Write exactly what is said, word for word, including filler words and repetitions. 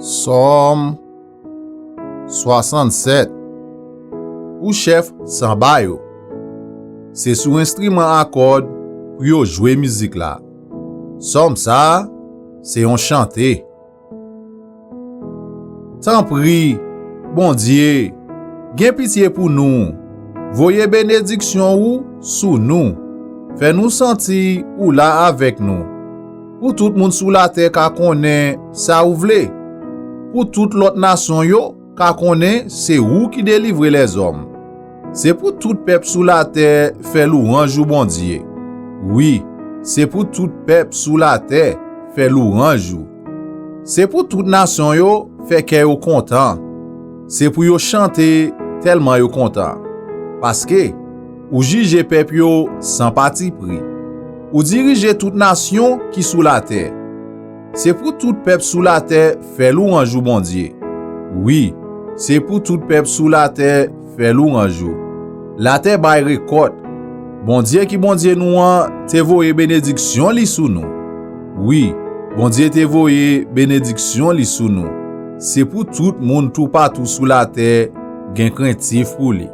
Sòm swasannsèt. Pou chèf sanba yo. Se sou enstriman a kòd pou yo jwe mizik la. Sòm sa a se yon chante. Tanpri, Bondye, gen pitye pou nou. Voye benediksyon ou sou nou. Fè nou santi ou la avèk nou. Pou tout moun sou latè ka konnen sa ou vle. Pou tout lòt nasyon yo ka konnen se ou ki delivre lèzòm. Se pou tout pèp sou latè fè louwanj ou, Bondye. Wi, se pou tout pèp sou latè fè louwanj ou. Se pou tout nasyon yo fè kè yo kontan. Se pou yo chante tèlman yo kontan. Paske ou jije pèp yo san patipri. Ou dirije tout nasyon ki sou latè. Se pou tout pèp sou latè fè louwanj ou, Bondye. Wi, se pou tout pèp sou latè fè louwanj ou. Latè bay rekòt. Bondye ki Bondye nou an te voye benediksyon li sou nou. Wi, Bondye te voye benediksyon li sou nou. Se pou tout moun toupatou sou latè gen krentif pou li.